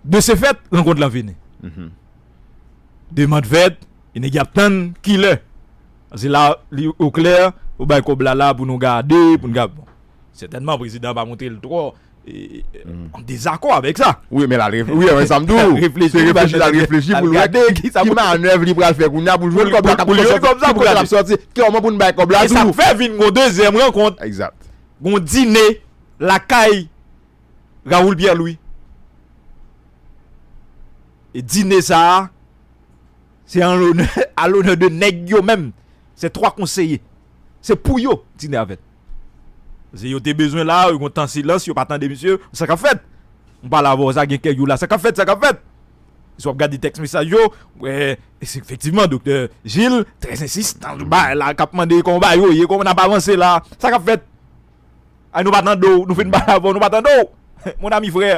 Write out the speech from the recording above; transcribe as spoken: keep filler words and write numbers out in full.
De se fèt, rankont lan fini. Demann fèt, e nèg y ap tann kilè. Se la, li oklè, ou bay kòb la la pou nou gade, pou nou gade. Bon, sètènman, prezidan pa montre l twò e, an dezakò avèk sa. Wi, men l al reflechi. Wi, men sa m di w. Se reflechi, l al reflechi pou l wè ki manèv li pral fè kounye a pou l jwenn kòb la, ki kote l ap sòti, kòman pou n bay kòb la tou. E sa k fè vin gon dezyèm rankont. Gon dine lakay Raoul Pierre Louis. E dine sa a, se an lonè, a lonè de nèg yo menm. Se twa konseye. Se pou yo dine a fèt. Se yo te bezwen la, yo gon tan silans, yo pa tande misye, sa k ap fèt. M pale avè w sa gen kèk jou la, sa k ap fèt, sa k ap fèt. Si w ap gade tèks mesaj yo, wè, efektivman, doktè Gilles, trè ensistan, bay la, k ap mande kòman bagay yo ye, kòman n ap avanse la, sa k ap fèt. Ay, nou pa tande w, nou fin pale avè w, nou pa tande w. Mon ami frè,